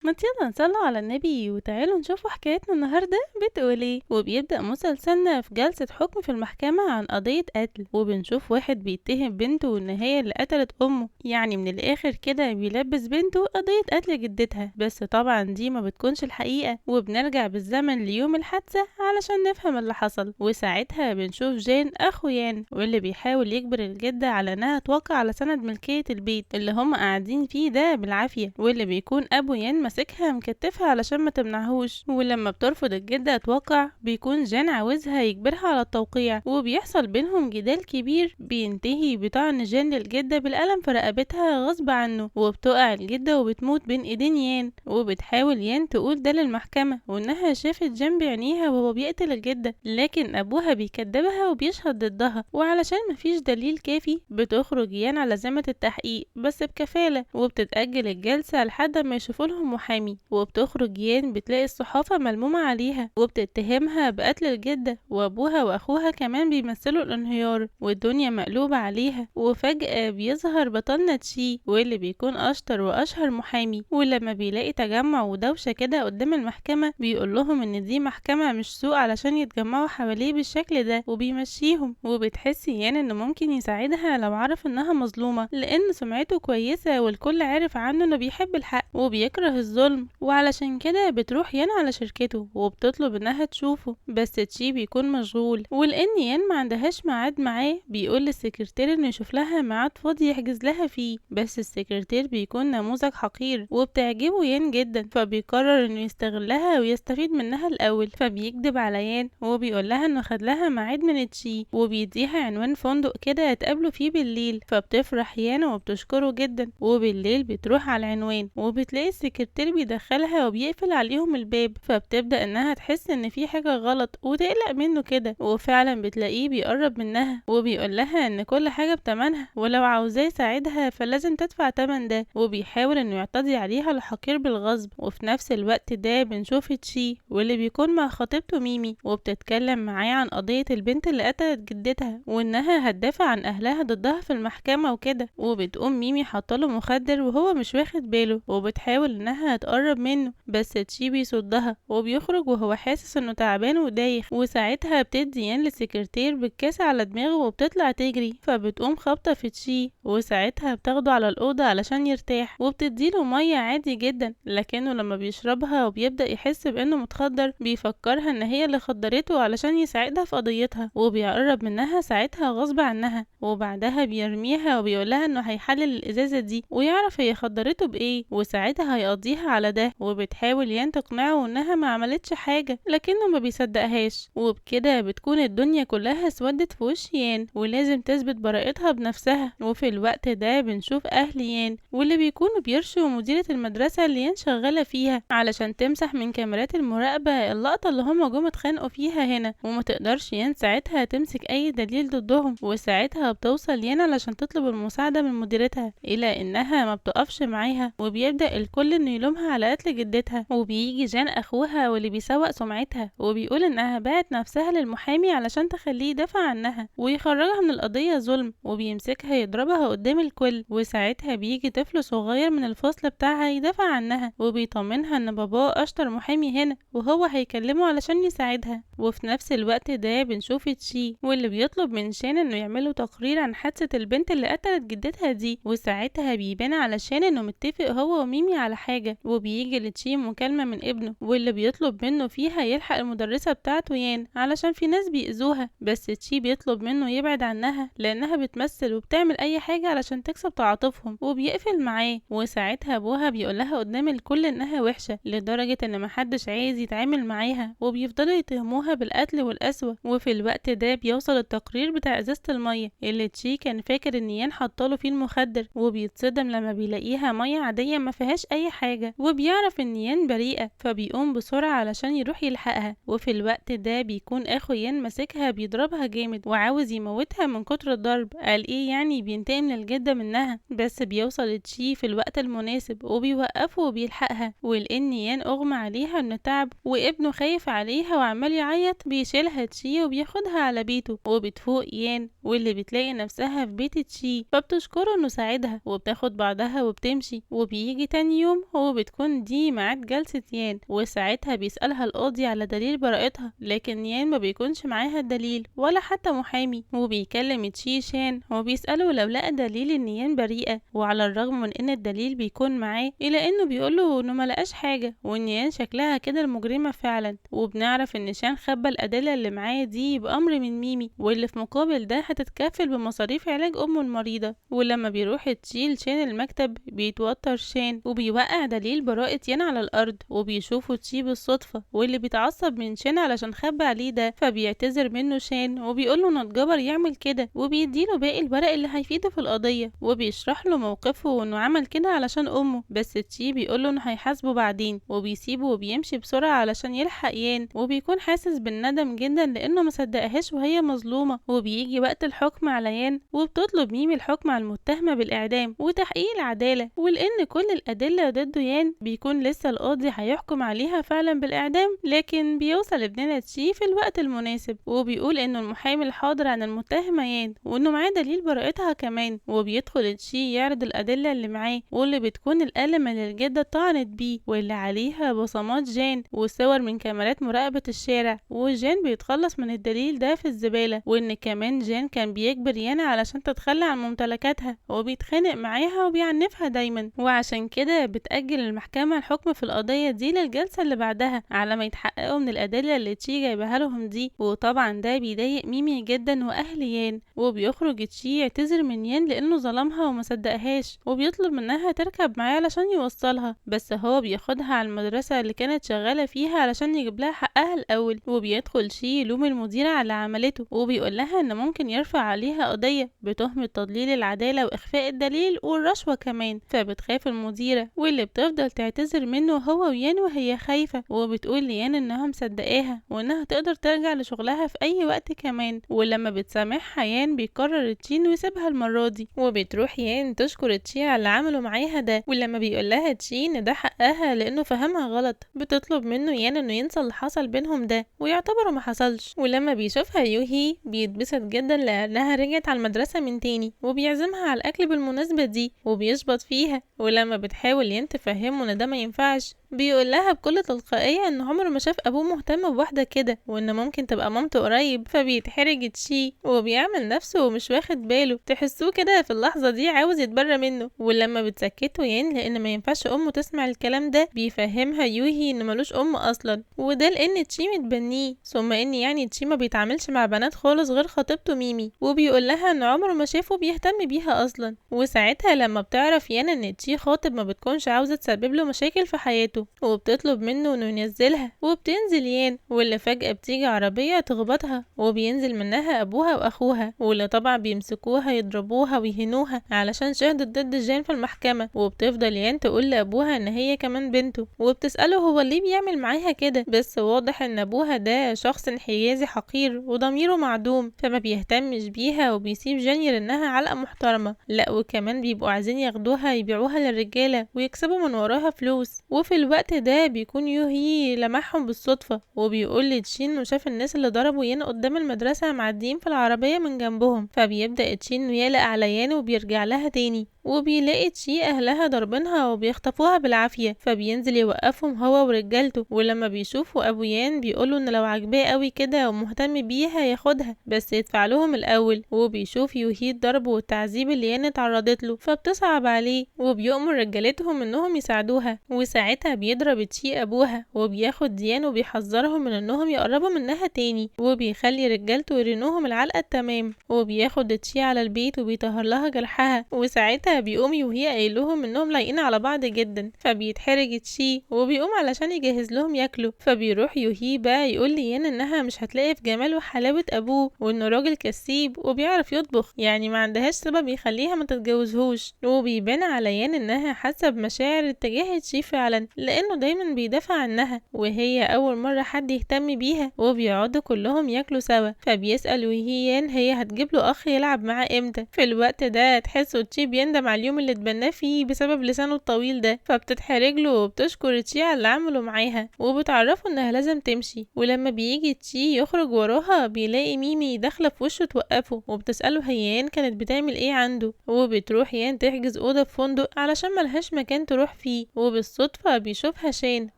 ما يلا نصلي على النبي وتعالوا نشوفوا حكايتنا النهارده بتقول ايه. وبيبدأ مسلسلنا في جلسة حكم في المحكمة عن قضية قتل، وبنشوف واحد بيتهم بنته ان هي اللي قتلت امه، يعني من الاخر كده بيلبس بنته قضية قتل جدتها، بس طبعا دي ما بتكونش الحقيقة. وبنرجع بالزمن ليوم الحادثة علشان نفهم اللي حصل. وساعتها بنشوف جان اخو يان واللي بيحاول يجبر الجدة على انها توقع على سند ملكية البيت اللي هم قاعدين فيه ده بالعافية، واللي بيكون ابو يان ماسكها مكتفها علشان ما تمنعهوش. ولما بترفض الجدة توقع بيكون جان عاوزها يجبرها على التوقيع، وبيحصل بينهم جدال كبير بينتهي بطعن جان للجدة بالقلم في رقبتها غصب عنه، وبتقع الجدة وبتموت بين ايدين يان. وبتحاول يان تقول ده للمحكمة وانها شافت جان بعينيها وهو بيقتل الجدة، لكن ابوها بيكدبها وبيشهد ضدها. وعلشان مفيش دليل كافي بتخرج يان على ذمة التحقيق بس بكفالة، وبتتأجل الجلسة لحد ما يشوفوا لهم محامي. وبتخرج يان بتلاقي الصحافة ملمومة عليها وبتتهمها بقتل الجدة، وابوها واخوها كمان بيمثلوا الانهيار والدنيا مقلوبة عليها. وفجأة بيظهر بطلنا تشي واللي بيكون اشطر واشهر محامي، ولما بيلاقي تجمع ودوشة كده قدام المحكمة بيقول لهم ان دي محكمة مش سوق علشان يتجمعوا حواليه بالشكل ده، وبيمشيهم. وبتحس يان انه ممكن يساعدها لو عرف انها مظلومة، لان سمعته كويسة والكل عارف عنه انه بيحب الحق وبيكره الظلم. وعلشان كده بتروح يان على شركته وبتطلب انها تشوفه، بس تشي بيكون مشغول، ولان يان ما عندهاش ميعاد معاه بيقول للسكرتير انه يشوف لها ميعاد فاضي يحجز لها فيه، بس السكرتير بيكون نموذج حقير وبتعجبه يان جدا، فبيقرر انه يستغلها ويستفيد منها الاول. فبيكذب على يان وبيقول لها انه خد لها ميعاد من تشي وبيديها عنوان فندق كده يتقابلوا فيه بالليل. فبتفرح يان وبتشكره جدا، وبالليل بتروح على العنوان وبتلاقي السكرتير بيدخلها وبيقفل عليهم الباب. فبتبدأ انها تحس ان في حاجة غلط وتقلق منه كده، وفعلا بتلاقيه بيقرب منها وبيقول لها ان كل حاجة بتمنها ولو عاوزاه يساعدها فلازم تدفع تمن ده، وبيحاول انه يعتدي عليها الحقير بالغصب. وفي نفس الوقت ده بنشوف تشي واللي بيكون مع خطيبته ميمي، وبتتكلم معاه عن قضية البنت اللي قتلت جدتها وانها هتدافع عن اهلها ضدها في المحكمة وكده. وبتقوم ميمي حاطله مخدر وهو مش واخد باله، وبتحاول انها تقرب منه بس تشي بيصدها وبيخرج وهو حاسس انه تعبان ودايخ. وساعتها بتدي يان للسكرتير بالكاس على دماغه وبتطلع تجري، فبتقوم خابطه في تشي، وساعتها بتاخده على الاوضه علشان يرتاح وبتديله ميه عادي جدا، لكنه لما بيشربها وبيبدا يحس بانه متخدر بيفكرها ان هي اللي خدرته علشان يساعدها في قضيتها، وبيقرب منها ساعتها غصب عنها. وبعدها بيرميها وبيقولها انه هيحلل الازازه دي ويعرف هي خدرته بايه، وساعتها هيقضيها على ده. وبتحاول يان تقنعه انها ما عملتش حاجه لكنه ما بيصدقهاش، وبكده بتكون الدنيا كلها اسودت في وش يان ولازم تثبت براءتها بنفسها. وفي الوقت ده بنشوف اهل يان واللي بيكونوا بيرشوا مديرة المدرسة اللي يان شغالة فيها علشان تمسح من كاميرات المراقبة اللقطة اللي هما جم اتخانقوا فيها هنا، وما تقدرش يان ساعتها تمسك اي دليل ضدهم. وساعتها بتوصل يان علشان تطلب المساعدة من مديرتها، الى انها ما بتقفش معاها وبيبدأ الكل انه يلومها على قتل جدتها. وبيجي جان اخوها واللي بيسوق سمعتها وبيقول انها باعت نفسها للمحامي علشان تخليه يدافع عنها ويخرجها من القضية ظلم، وبيمسكها يضربها قدام الكل. وساعتها بيجي طفل صغير من الفصل بتاعها يدافع عنها وبيطمنها ان باباه اشطر محامي هنا وهو هيكلمه علشان يساعدها. وفي نفس الوقت ده بنشوف تشي واللي بيطلب من شان انه يعملوا تقرير عن حادثة البنت اللي قتلت جدتها دي، وساعتها بيبان علشان انه متفق هو وميمي على حاجة. وبيجي لتشي مكالمة من ابنه واللي بيطلب منه فيها يلحق المدرسة بتاعته يان علشان في ناس بيأذوها، بس تشي بيطلب منه يبعد عنها لانها بتمثل وبتعمل اي حاجة علشان تكسب تعاطفهم، وبيقفل معاه. وساعتها ابوها بيقولها قدام الكل انها وحشة لدرجة ان محدش عايز يتعامل معاها، وبيفضلوا يتهموها بالقتل والقسوة. وفي الوقت ده بيوصل التقرير بتاع ازازة المية اللي تشي كان فاكر ان يان حطاله فيه المخدر، وبيتصدم لما بيلاقيها مية عادية ما فيهاش اي حاجة، وبيعرف ان يان بريئة فبيقوم بسرعة علشان يروح يلحقها. وفي الوقت ده بيكون اخو يان ماسكها بيضربها جامد وعاوز يموتها من كتر الضرب، قال ايه يعني بينتقم للجدة منها، بس بيوصل تشي في الوقت المناسب وبيوقفه وبيلحقها. ولان يان اغمى عليها من التعب وابنه خايف عليها وعمال يعيط بيشيلها تشي وبياخدها على بيته. وبتفوق يان واللي بتلاقي نفسها في بيت تشي، فبتشكره انه ساعدها وبتاخد بعضها وبتمشي. وبيجي تاني يوم وبيجي وبتكون دي ميعاد جلسة يان، وساعتها بيسألها القاضي على دليل براءتها، لكن يان ما بيكونش معاها الدليل ولا حتى محامي. وبيكلم تشي شان وبيسأله لو لقى دليل ان يان بريئة، وعلى الرغم من ان الدليل بيكون معاه الا انه بيقوله انه ما لقاش حاجة وان يان شكلها كده المجرمة فعلا. وبنعرف ان شان خبى الادلة اللي معاه دي بأمر من ميمي، واللي في مقابل ده هتتكفل بمصاريف علاج امه المريضة. ولما بيروح تشيل شان المكتب بيتوتر شان وبيوقع دليل براءة يان على الارض، وبيشوفه تشي بالصدفة واللي بيتعصب من شان علشان خبى عليه ده، فبيعتذر منه شان وبيقوله انه اتجبر يعمل كده، وبيديله باقي الورق اللي هيفيده في القضية، وبيشرح له موقفه وانه عمل كده علشان امه، بس تشي بيقوله انه هيحاسبه بعدين، وبيسيبه وبيمشي بسرعة علشان يلحق يان، وبيكون حاسس بالندم جدا لانه مصدقهاش وهي مظلومة. وبيجي وقت الحكم على يان، وبتطلب ميمي الحكم على المتهمة بالاعدام وتحقيق العدالة، ولان كل الادلة ضد يان بيكون لسه القاضي هيحكم عليها فعلا بالاعدام، لكن بيوصل ابننا تشي في الوقت المناسب وبيقول انه المحامي الحاضر عن المتهمة يان وانه معاه دليل براءتها كمان. وبيدخل تشي يعرض الادلة اللي معاه واللي بتكون القلم اللي الجدة طعنت بيه واللي عليها بصمات جان وصور من كاميرات مراقبة الشارع، وجان بيتخلص من الدليل ده في الزبالة، وان كمان جان كان بيجبر يانا علشان تتخلى عن ممتلكاتها وبيتخانق معاها وبيعنفها دايما، وعشان كده بتأجل المحكمة الحكم في القضية دي للجلسة اللي بعدها على ما يتحققوا من الأدلة اللي تشي جايبها لهم دي. وطبعا ده بيضايق ميمي جدا وأهل يان، وبيخرج تشي يعتذر من يان لأنه ظلمها ومصدقهاش، وبيطلب منها تركب معاه علشان يوصلها، بس هو بياخدها على المدرسة اللي كانت شغالة فيها علشان يجيب لها حقها الأول. وبيدخل شي يلوم المديرة على عملته وبيقول لها ان ممكن يرفع عليها قضية بتهمة تضليل العدالة وإخفاء الدليل والرشوة كمان، فبتخاف المديرة واللي بتفضل تعتذر منه هو ويان وهي خايفة، وبتقول ليان انها مصدقاها وانها تقدر ترجع لشغلها في اي وقت كمان. ولما بتسامحها يان بيقرر تشي انه يسيبها المرة دي، وبتروح يان تشكر تشي على اللي عمله معاها ده، ولما بيقول لها تشي ان ده حقها لانه فهمها غلط بتطلب منه يان انه ينسى اللي حصل بينهم ده ويعتبره ما حصلش. ولما بيشوفها يوهي بيتبسط جدا لانها رجعت على المدرسة من تاني، وبيعزمها على الاكل بالمناسبة دي وبيشبط فيها. ولما بتحاول يان تفهمه ان ده ما ينفعش بيقول لها بكل تلقائية ان عمره ما شاف ابوه مهتم بواحدة كده وان ممكن تبقى مامته قريب، فبيتحرج تشي وبيعمل نفسه ومش واخد باله، تحسوه كده في اللحظة دي عاوز يتبرى منه. ولما بتسكته يان لان ما ينفعش امه تسمع الكلام ده بيفهمها يوهي ان ملوش ام اصلا، وده لان تشي متبنيه، ثم ان يعني تشي ما بيتعاملش مع بنات خالص غير خطيبته ميمي، وبيقول لها ان عمره ما شافه بيهتم بيها اصلا. وساعتها لما بتعرف يان ان تشي خاطب ما بتكونش عاوزة تسبب له مشاكل في حياته، وبتطلب منه انه ينزلها، وبتنزل يان واللي فجأة بتيجي عربية تخبطها وبينزل منها ابوها واخوها، واللي طبعا بيمسكوها يضربوها ويهنوها علشان شهدت ضد جان في المحكمة. وبتفضل يان تقول لابوها ان هي كمان بنته، وبتسأله هو ليه بيعمل معاها كده، بس واضح ان ابوها ده شخص انحيازي حقير وضميره معدوم فما بيهتمش بيها وبيسيب جان يرنها علقة محترمة، لا وكمان بيبقوا عايزين ياخدوها يبيعوها للرجالة ويكسبوا من وراها فلوس. وفي الوقت ده بيكون يوهي لمحهم بالصدفة وبيقول لتشين انه شاف الناس اللي ضربوا يان قدام المدرسة معديين في العربية من جنبهم، فبيبدأ تشين انه يقلق على يان وبيرجع لها تاني، وبيلاقي تشي اهلها ضربينها وبيخطفوها بالعافية، فبينزل يوقفهم هو ورجالته. ولما بيشوفوا ابو يان بيقولوا ان لو عجباه قوي كده ومهتم بيها ياخدها بس يدفع لهم الاول. وبيشوف يوهي الضرب والتعذيب اللي يان اتعرضت له فبتصعب عليه وبيؤمر رجالتهم انهم يساعدوها، وساعتها بيضرب تشي ابوها وبياخد ديان وبيحذرهم من انهم يقربوا منها تاني، وبيخلي رجالته يرنوهم العلقة التمام، وبياخد تشي على البيت وبيطهر لها جرحها. وساعتها بيقوم يوهي قايل لهم انهم لايقين على بعض جدا، فبيتحرج تشي وبيقوم علشان يجهز لهم ياكلوا. فبيروح يوهي بقى يقول ليان انها مش هتلاقي في جمال وحلاوة ابوه وانه راجل كسيب وبيعرف يطبخ، يعني ما عندهاش سبب يخليها ما تتجوزهوش. وبيبان على يان انها حاسه بمشاعر اتجاه تشي فعلا لانه دايما بيدافع عنها وهي اول مرة حد يهتم بيها، وبيقعدوا كلهم ياكلوا سوا. فبيسأل يوهي يان هي هتجيب له اخ يلعب معاه امتى. في الوقت ده تحسوا تشي بيندم بيندم على اليوم اللي اتبناه فيه بسبب لسانه الطويل ده. فبتتحرج له وبتشكر تشي على اللي عمله معاها، وبتعرفه انها لازم تمشي. ولما بيجي تشي يخرج وراها بيلاقي ميمي داخله في وشه توقفه، وبتسأله هي يان كانت بتعمل ايه عنده. وبتروح يان تحجز اوضة في فندق علشان ملهاش مكان تروح فيه، وبالصدفه بيشوفها شان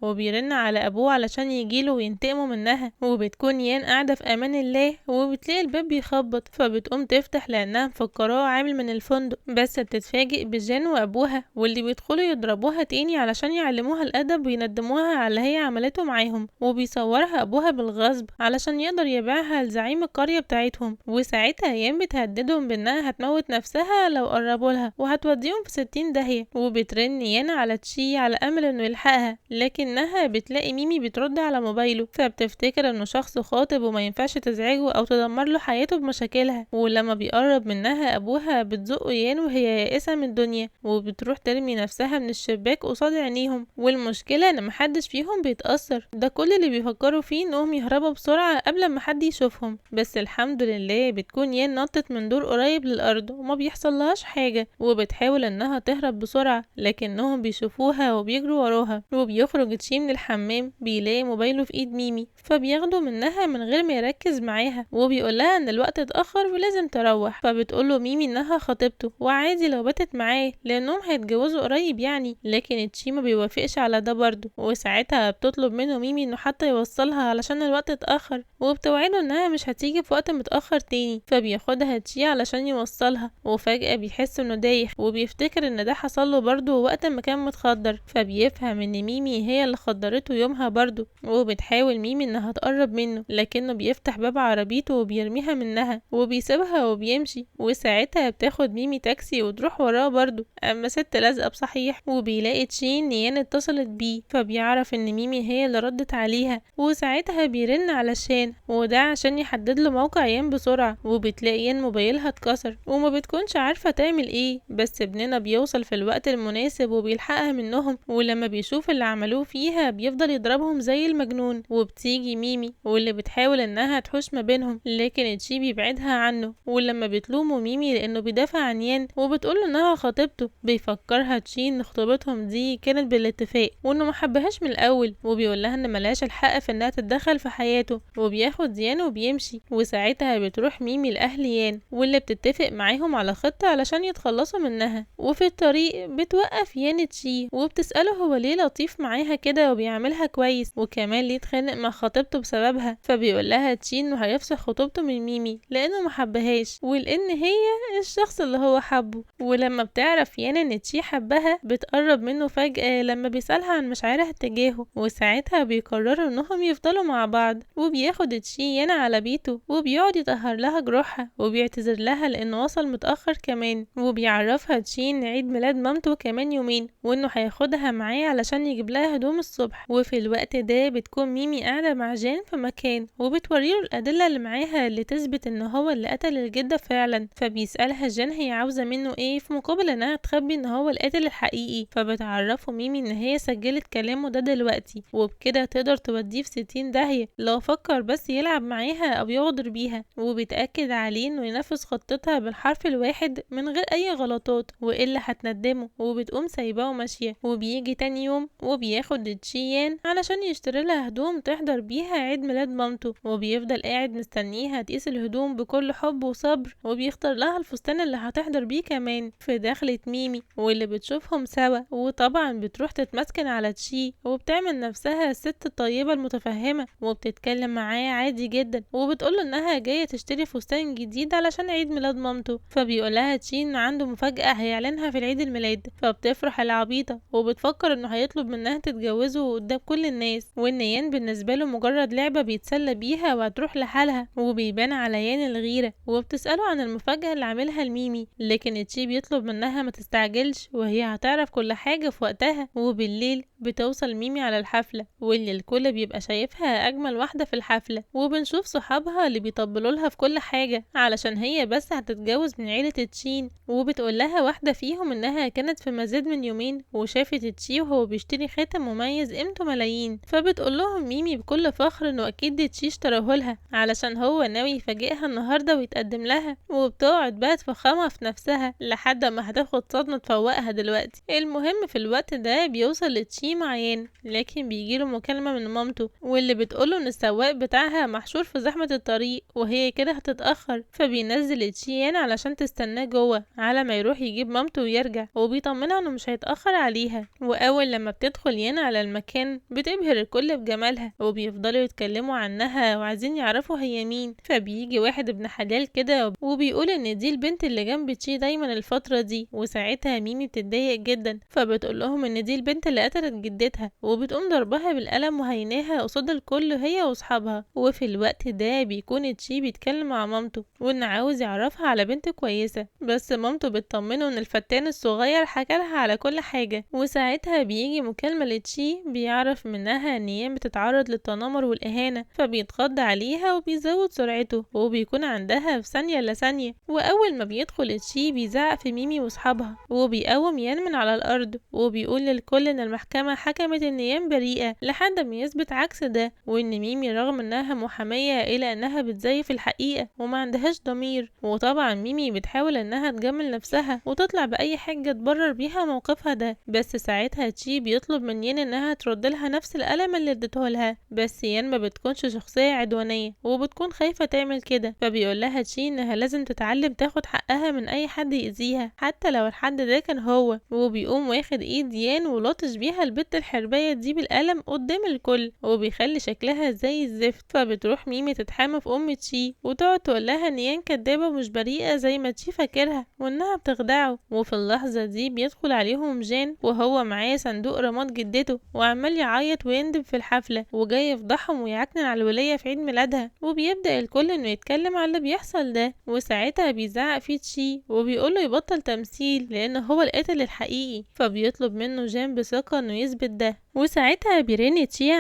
وبيرن على ابوه علشان يجيله وينتقموا منها. وبتكون يان قاعدة في امان الله وبتلاقي الباب بيخبط، فبتقوم تفتح لانها مفكراه عامل من الفندق، بس بتتفاجئ بجان وابوها واللي بيدخلوا يضربوها تاني علشان يعلموها الادب ويندموها على اللي هي عملته معاهم. وبيصورها ابوها بالغصب علشان يقدر يبيعها لزعيم القرية بتاعتهم. وساعتها يان بتهددهم بانها هتموت نفسها لو قربوا لها وهتوديهم في 60 داهية. وبترن يان على تشي على امل انه يلحقها، لكنها بتلاقي ميمي بترد على موبايله، فبتفتكر انه شخص خاطب وما ينفعش تزعجه او تدمر له حياته بمشاكلها. ولما بيقرب منها ابوها بتزقه يان وهي يائسه من الدنيا، وبتروح ترمي نفسها من الشباك قصاد عينيهم. والمشكلة ان محدش فيهم بيتاثر، ده كل اللي بيفكروا فيه انهم يهربوا بسرعة قبل ما حد يشوفهم. بس الحمد لله بتكون يان نطت من دور قريب للارض وما بيحصلهاش حاجة، وبتحاول انها تهرب بسرعة لكنهم بيشوفوها وبيجروا وراها. وبيخرج تشي من الحمام بيلاقي موبايله في ايد ميمي، فبياخده منها من غير ما يركز معاها، وبيقولها ان الوقت اتاخر ولازم تروح. فبتقوله ميمي انها خطيبته وعادي لو باتت معاه لانهم هيتجوزوا قريب يعني، لكن تشي ما بيوافقش على ده برضه. وساعتها بتطلب منه ميمي انه حتى يوصلها علشان الوقت اتاخر، وبتوعده انها مش هتيجي في وقت متاخر تاني. فبياخدها تشي علشان يوصلها، وفجاة بيحس انه دايخ وبيفتكر ان ده حصل له برضه وقت ما كان متخدر، فبيفهم ان ميمي هي اللي خدرته يومها برضه. وبتحاول ميمي انها تقرب منه، لكنه بيفتح باب عربيته وبيرميها منها وبيسيبها وبيمشي. وساعتها بتاخد ميمي تاكسي وتروح وراه برضه، اما ست لازقه بصحيح. وبيلاقي تشي ان يان اتصلت بيه، فبيعرف ان ميمي هي اللي ردت عليها. وساعتها بيرن على شان، وده عشان يحدد له موقع يان بسرعة. وبتلاقي يان موبايلها اتكسر وما بتكونش عارفه تعمل ايه، بس ابننا بيوصل في الوقت المناسب وبيلحقها منهم. ولما بيشوف اللي عملوه فيها بيفضل يضربهم زي المجنون. وبتيجي ميمي واللي بتحاول انها تحوش ما بينهم، لكن تشي بيبعدها عنه. ولما بتلومه ميمي لانه بيدافع عن يان وبتقوله انها خطيبته، بيفكرها تشي ان خطوبتهم دي كانت بالاتفاق وانه ما حبهاش من الاول، وبيقول لها ان ملهاش الحق في انها تتدخل في حياته. وبياخد يان وبيمشي. وساعتها بتروح ميمي لاهل يان واللي بتتفق معاهم على خطة علشان يتخلصوا منها. وفي الطريق بتوقف يان تشي وبتسأله هو ليه لطيف معاها كده وبيعملها كويس، وكمان ليه اتخانق مع خطيبته بسببها. فبيقول لها تشي انه هيفسخ خطوبته من ميمي لانه ما حبهاش ولان هي الشخص اللي هو حبه. ولما بتعرف يان ان تشي حبها بتقرب منه فجأة لما بيسألها عن مشاعرها تجاهه، وساعتها بيقرروا انهم يفضلوا مع بعض. وبياخد تشي يان على بيته وبيقعد يطهر لها جروحها وبيعتذر لها لانه وصل متأخر كمان. وبيعرفها تشي ان عيد ميلاد مامته كمان يومين وانه هياخدها معاه علشان يجيب لها هدوم الصبح. وفي الوقت ده بتكون ميمي قاعدة مع جان في مكان وبتوريله الأدلة اللي معاها اللي تثبت ان هو اللي قتل الجدة فعلا. فبيسألها جان هي عاوزة منه ايه في مقابل انها تخبي ان هو القاتل الحقيقي. فبتعرفه ميمي ان هي سجلت كلامه ده دلوقتي وبكده تقدر توديه في 60 داهية لو فكر بس يلعب معاها او يغدر بيها. وبتأكد عليه انه ينفذ خطتها بالحرف الواحد من غير اي غلطات والا هتندمه. وبتقوم سايباه وماشية. وبيجي تاني يوم وبياخد تشيان علشان يشتري لها هدوم تحضر بيها عيد ميلاد مامته، وبيفضل قاعد مستنيها تقيس الهدوم بكل حب وصبر، وبيختار لها الفستان اللي هتحضر بيه كمان. في دخلة ميمي واللي بتشوفهم سوا، وطبعا بتروح تتمسكن على تشي وبتعمل نفسها الست الطيبة المتفهمة وبتتكلم معاه عادي جدا، وبتقوله انها جاية تشتري فستان جديد علشان عيد ميلاد مامته. فبيقولها تشي ان عنده مفاجأة هيعلنها في العيد الميلاد، فبتفرح العبيطة وبتفكر انه هيطلب منها تتجوزه قدام كل الناس، وان يان بالنسبة له مجرد لعبة بيتسلى بيها وهتروح لحالها. وبيبان على يان الغيرة وبتسأله عن المفاجأة اللي عاملها لميمي، لكن تشي بيطلب منها ما تستعجلش وهي هتعرف كل حاجة في وقتها. وبالليل بتوصل ميمي على الحفلة واللي الكل بيبقى شايفها اجمل واحدة في الحفلة، وبنشوف صحابها اللي بيطبلوا لها في كل حاجة علشان هي بس هتتجوز من عيلة تشين. وبتقول لها واحدة فيهم انها كانت في مزاد من يومين وشافت تشي وهو بيشتري خاتم مميز قيمته ملايين، فبتقول لهم ميمي بكل فخر انه اكيد تشي اشتراهولها علشان هو ناوي يفاجئها النهارده ويتقدم لها. وبتقعد بقى تفخمها في نفسها لحد ما هتاخد صدمة تفوقها دلوقتي. المهم في الوقت ده بيوصل لتشي معين، لكن بيجيله مكالمة من مامته واللي بتقوله ان السواق بتاعها محشور في زحمة الطريق وهي كده هتتأخر، فبينزل تشيان علشان تستناه جوه على ما يروح يجيب مامته ويرجع، وبيطمنها انه مش هيتأخر عليها. واول لما بتدخل يان على المكان بتبهر الكل بجمالها وبيفضلوا يتكلموا عنها وعايزين يعرفوا هي مين. فبيجي واحد ابن حلال كده وبيقول ان دي البنت اللي جنب تشي دايما الفترة دي، وساعتها ميمي بتتضايق جدا فبتقول لهم ان دي البنت اللي قتلت جدتها، وبتقوم ضربها بالقلم وهيناها قصاد الكل هي واصحابها. وفي الوقت ده بيكون تشي بيتكلم مع مامته وان عاوز يعرفها على بنت كويسة، بس مامته بتطمنه ان الفتان الصغير حكالها على كل حاجة. وساعتها بيجي مكالمة لتشي بيعرف منها ان هي بتتعرض للتنمر والاهانة، فبيتخض عليها وبيزود سرعته وبيكون عندها في ثانية لثانية. واول ما بيدخل تشي بيزعق في ميمي واصحابها وبيقوم يان من على الارض وبيقول للكل ان المحكمة حكمت ان يان بريئة لحد ما يثبت عكس ده، وان ميمي رغم انها محامية الا انها بتزيف الحقيقة وما عندهاش ضمير. وطبعا ميمي بتحاول انها تجمل نفسها وتطلع باي حاجة تبرر بيها موقفها ده، بس ساعتها تشي بيطلب من يان انها ترد لها نفس القلم اللي اديته لها، بس يان ما بتكونش شخصية عدوانية وبتكون خايفة تعمل كده، فبيقول لها تشي انها لازم تتعلم تاخد حقها من اي حد يأذيها حتى لو الحد ده كان هو. وبيقوم واخد ايد يان ولطش بيها البت الحرباية دي بالقلم قدام الكل وبيخلي شكلها زي الزفت. فبتروح ميمي تتحامى في ام تشي وتقعد تقول لها ان يان كدابة ومش بريئة زي ما تشي فاكرها وانها بتخدعه. وفي اللحظة دي بيدخل عليهم جان وهو معاه صندوق رماد جدته وعمال يعيط ويندب في الحفلة وجاي يفضحهم ويعكنن على الولية في عيد ميلادها. وبيبدأ الكل انه يتكلم على اللي بيحصل ده، وساعتها بيزعق فيه تشي وبيقوله يبطل تمثيل لان هو القاتل الحقيقي، فبيطلب منه جان بثقة انه يثبت ده. وساعتها بيرن تشي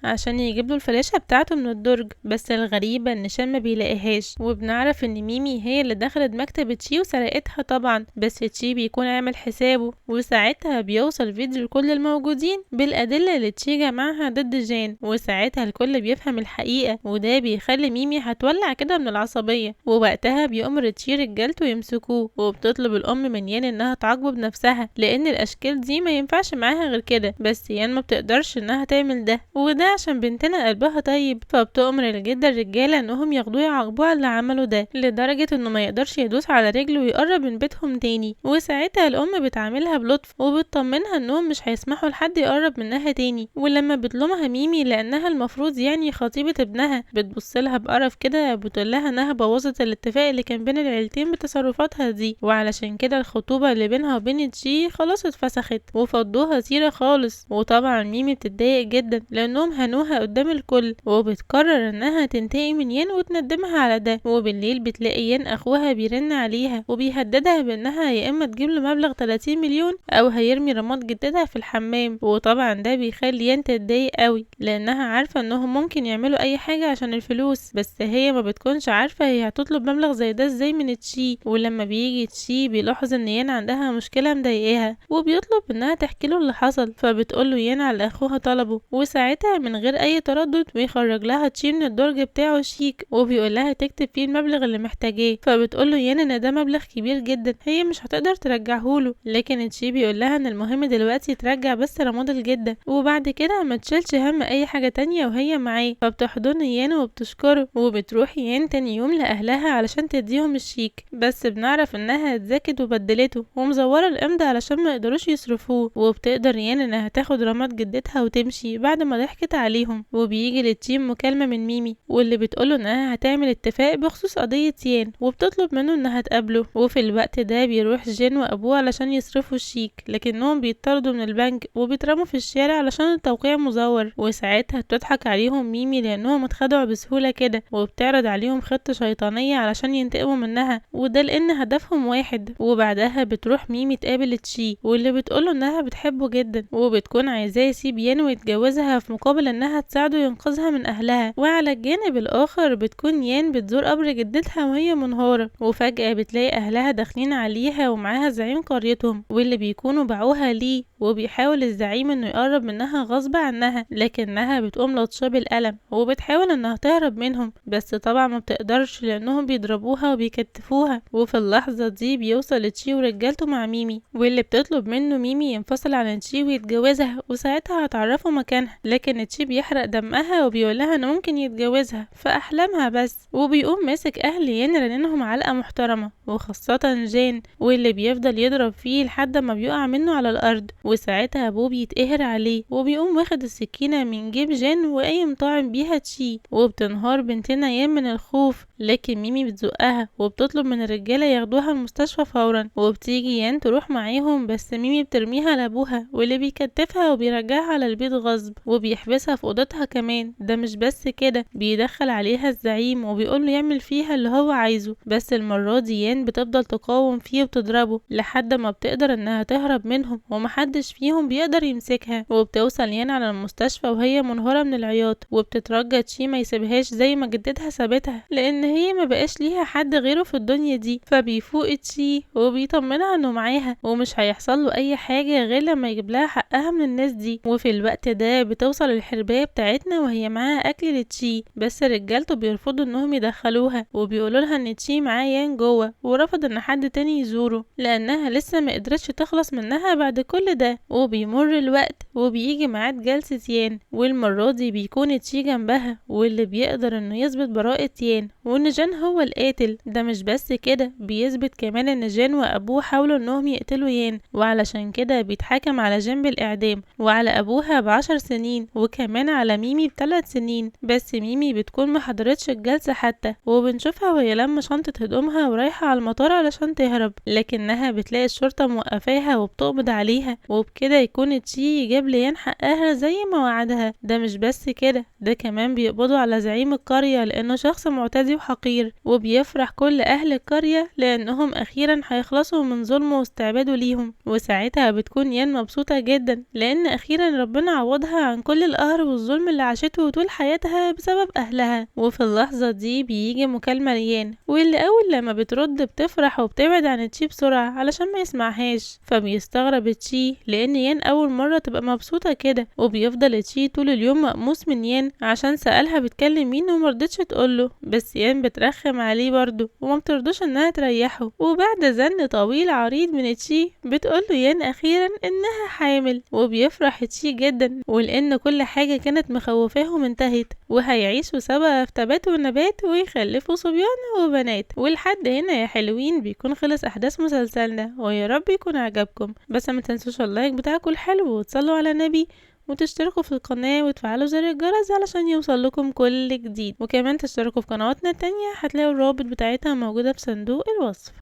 عشان يجيب له الفلاشة بتاعته من الدرج، بس الغريبة ان شان ما بيلاقيهاش، وبنعرف ان ميمي هي اللي دخلت مكتب تشي وسرقتها طبعا، بس تشي بيكون عامل حسابه. وساعتها بيوصل فيديو لكل الموجودين بالأدلة اللي تشي جمعها ضد جان، وساعتها الكل بيفهم الحقيقة، وده بيخلي ميمي هتولع كده من العصبية. ووقتها بيأمر تشي رجالته يمسكوه، وبتطلب الأم من يان انها تعاقبه بنفسها لان الاشكال دي ما ينفعش معاها غير كده، بس يان ما بتقدرش انها تعمل ده، وده عشان بنتنا قلبها طيب. فبتؤمر الجدة الرجالة انهم ياخدوه يعاقبوه على اللي عمله ده لدرجة انه ما يقدرش يدوس على رجله ويقرب من بيتهم تاني. وساعتها الام بتعاملها بلطف وبتطمنها انهم مش هيسمحوا لحد يقرب منها تاني. ولما بتلومها ميمي لانها المفروض يعني خطيبة ابنها، بتبصلها بقرف كده بتقولها انها بوظت الاتفاق اللي كان بين العيلتين بتصرفاتها دي، وعلشان كده الخطوبة اللي بينها وبين تشي خلاص اتفسخت وفضوها سيرة خالص. وطبعا ميمي بتتضايق جدا لانهم هنوها قدام الكل، وبتقرر انها تنتقم من يان وتندمها على ده. وبالليل بتلاقي يان اخوها بيرن عليها وبيهددها بانها يا اما تجيب له مبلغ 30 مليون او هيرمي رماد جدتها في الحمام. وطبعا ده بيخلي يان تتضايق قوي لانها عارفه انهم ممكن يعملوا اي حاجه عشان الفلوس، بس هي ما بتكونش عارفه هي هتطلب مبلغ زي ده ازاي من تشي. ولما بيجي تشي بيلاحظ ان يان عندها مشكله مضايقاها وبيطلب انها تحكي له اللي حصل، فبتقول له يان على اخوها طلبه. وساعتها من غير اي تردد بيخرج لها تشي من الدرج بتاعه شيك وبيقول لها تكتب فيه المبلغ اللي محتاجاه، فبتقول له يان ان ده مبلغ كبير جدا هي مش هتقدر ترجعه له، لكن تشي بيقول لها ان المهم دلوقتي ترجع بس رماد الجده وبعد كده ما تشيلش هم اي حاجه تانية وهي معاه. فبتحضن يان وبتشكره، وبتروح يان تاني يوم لاهلها علشان تديهم الشيك، بس بنعرف انها اتذاكت وبدلته ومزوره الامضة علشان ما يقدروش يصرفوه. وبتقدر يان انها تاخد رماد جدتها وتمشي بعد ما ضحكت عليهم. وبيجي لتشي مكالمة من ميمي واللي بتقوله انها هتعمل اتفاق بخصوص قضية يان وبتطلب منه انها تقابله. وفي الوقت ده بيروح جين وابوه علشان يصرفوا الشيك، لكنهم بيطردوا من البنك وبيترموا في الشارع علشان التوقيع مزور. وساعتها بتضحك عليهم ميمي لانهم اتخدعوا بسهولة كده، وبتعرض عليهم خطة شيطانية علشان ينتقموا منها، وده لان هدفهم واحد. وبعدها بتروح ميمي تقابل تشي واللي بتقوله انها بتحبه جدا جدا، وبتكون عايزاه يسيب يان ويتجوزها في مقابل انها تساعده ينقذها من اهلها. وعلى الجانب الاخر بتكون يان بتزور قبر جدتها وهي منهارة، وفجأة بتلاقي اهلها داخلين عليها ومعاها زعيم قريتهم واللي بيكونوا باعوها ليه، وبيحاول الزعيم انه يقرب منها غصب عنها، لكنها بتقوم لطشاه بالقلم وبتحاول انها تهرب منهم، بس طبعا ما بتقدرش لانهم بيضربوها وبيكتفوها. وفي اللحظة دي بيوصل تشي ورجالته مع ميمي، واللي بتطلب منه ميمي ينفصل عن تشي ويتجوزها وساعتها هتعرفوا مكانها، لكن تشي بيحرق دمها وبيقولها انه ممكن يتجوزها في احلامها بس. وبيقوم ماسك اهل يان رنينهم علقة محترمة، وخاصة جان واللي بيفضل يضرب فيه لحد ما بيقع منه على الارض، وساعتها ابوه بيتقهر عليه وبيقوم واخد السكينة من جيب جان وقايم طاعن بيها تشي، وبتنهار بنتنا يان من الخوف، لكن ميمي بتزقها وبتطلب من الرجالة ياخدوها المستشفى فورا. وبتيجي يان تروح معاهم، بس ميمي بترميها لابوها واللي بيكتفها وبيرجعها على البيت غصب وبيحبسها في اوضتها كمان. ده مش بس كده، بيدخل عليها الزعيم وبيقوله يعمل فيها اللي هو عايزه، بس المرة دي يان بتفضل تقاوم فيه وبتضربه لحد ما بتقدر انها تهرب منهم ومحدش فيهم بيقدر يمسكها. وبتوصل يان على المستشفى وهي منهارة من العياط، وبتترجى تشي ما يسيبهاش زي ما جدتها سابتها لان هي ما بقاش ليها حد غيره في الدنيا دي. فبيفوق تشي وبيطمنها انه معاها ومش هيحصل له اي حاجة غير لما يجيب لها حقها من الناس دي. وفي الوقت ده بتوصل الحرباية بتاعتنا وهي معاها اكل لتشي، بس رجالته بيرفضوا انهم يدخلوها وبيقولوا لها ان تشي معاه يان جوه ورفض ان حد تاني يزوره لانها لسه ما قدرتش تخلص منها بعد كل ده. وبيمر الوقت وبيجي ميعاد جلسة يان، والمرة دي بيكون تشي جنبها واللي بيقدر انه يثبت براءة يان وان جان هو القاتل. ده مش بس كده، بيثبت كمان ان جان وابوه حاولوا انهم يقتلوا يان، وعلشان كده بيتحاكم على جان بالاعدام وعلى ابوها ب10 سنين وكمان على ميمي ب3 سنين. بس ميمي بتكون ما حضرتش الجلسة حتى، وبنشوفها وهي لما شنطة هدومها ورايحة على المطار علشان تهرب، لكنها بتلاقي الشرطة موقفاها وبتقبض عليها، وبكده يكون تشي جاب ليان حقها زي ما وعدها. ده مش بس كده، ده كمان بيقبضوا على زعيم القرية لانه شخص معتدي وحقير، وبيفرح كل اهل القرية لانهم اخيرا هيخلصوا من ظلمه واستعباده ليهم. وساعتها بتكون يان مبسوطة جدا لان اخيرا ربنا عوضها عن كل القهر والظلم اللي عاشته طول حياتها بسبب اهلها. وفي اللحظة دي بيجي مكالمة ليان، واللي اول لما بترد بتفرح وبتبعد عن تشي بسرعة علشان ما يسمعهاش. فبيستغرب تشي لان يان اول مرة تبقى مبسوطة كده، وبيفضل تشي طول اليوم مقموص من يان عشان سألها بتكلم مين ومرضتش تقوله، بس يان بترخم عليه برضه وما بترضوش انها تريحه. وبعد زن طويل عريض من تشي بتقوله يان اخيرا انها حامل، وبيفرح تشي جدا ولان كل حاجة كانت مخوفاهم انتهت، وهيعيشوا سوا في تبات ونبات ويخلفوا صبيان وبنات. ولحد هنا يا حلوين بيكون خلص احداث مسلسلنا، ويا رب يكون عجبكم. بس ما تنسوش ال like بتاعكم الحلو وتصلوا على النبي وتشتركوا في القناة وتفعلوا زر الجرس علشان يوصل لكم كل جديد، وكمان تشتركوا في قنواتنا التانية هتلاقوا الروابط بتاعتها موجودة في صندوق الوصف.